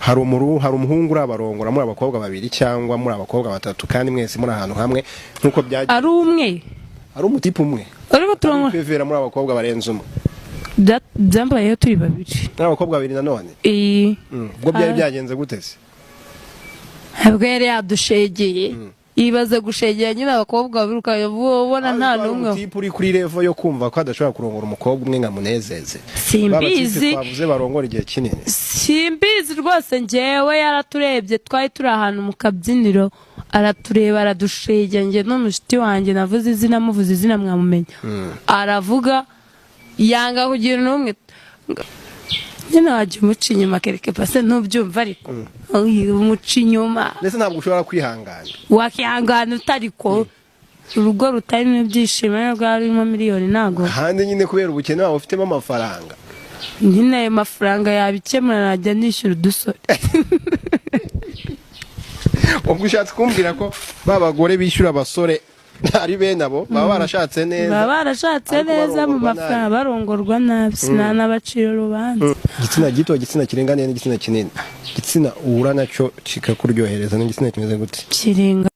Hari umuhungu urabarongora muri abakobwa babiri cyangwa muri abakobwa batatu, kandi mwese muri ahantu hamwe nk'uko byagiye? Ari umwe. Ari umutipe umwe? Ariko turongora. Pevera muri abakobwa barenze umwe? Byambayeho turi babiri. Muri abakobwa babiri nanone? Iyi. Ubwo byari Ah. byagenze gute se? Ntabwo yari yadushegeye. Ibaze gushegera nyine abakobwa babiri, ukajya ubona nta Hari n'umwe. umutipe uri kuri level yo kumva ko adashobora kurongora umukobwa umwe ngo amunezeze? Simbizi. Ba batipe twavuze barongora igihe kinini. Simbizi rwose. Njyewe yaraturebye, twari turi ahantu mu kabyiniro, aratureba, aradushegera, njye n'umushuti wanjye. Navuze izina, muvuze izina mwamumenya. Aravuga yanga kugira n'umwe. Nyine wajya umuca inyuma kereke pase, ntubyumva, ariko umuca inyuma. Ndetse ntabwo ushobora kwihangana. Wakihangana utariko urugo rutarimo ibyishimo rwaba rurimo miliyoni, ntabwo. Ahandi nyine kubera ubukene waba ufitemo amafaranga. Nyine ayo mafaranga yabikemura, najya nishyura udusore. Ubwo ushatse kumbwira ko ba bagore bishyura abasore ari bene abo baba barashatse neza? Baba barashatse Ariko neza mu barongorwa mafaranga. nabi. Barongorwa nabi, sinanabacira urubanza. Igitsina gito, igitsina kiringaniye n'igitsina kinini, igitsina uhura nacyo kikakuryohereza n'igitsina kimeze gute? Kiringa.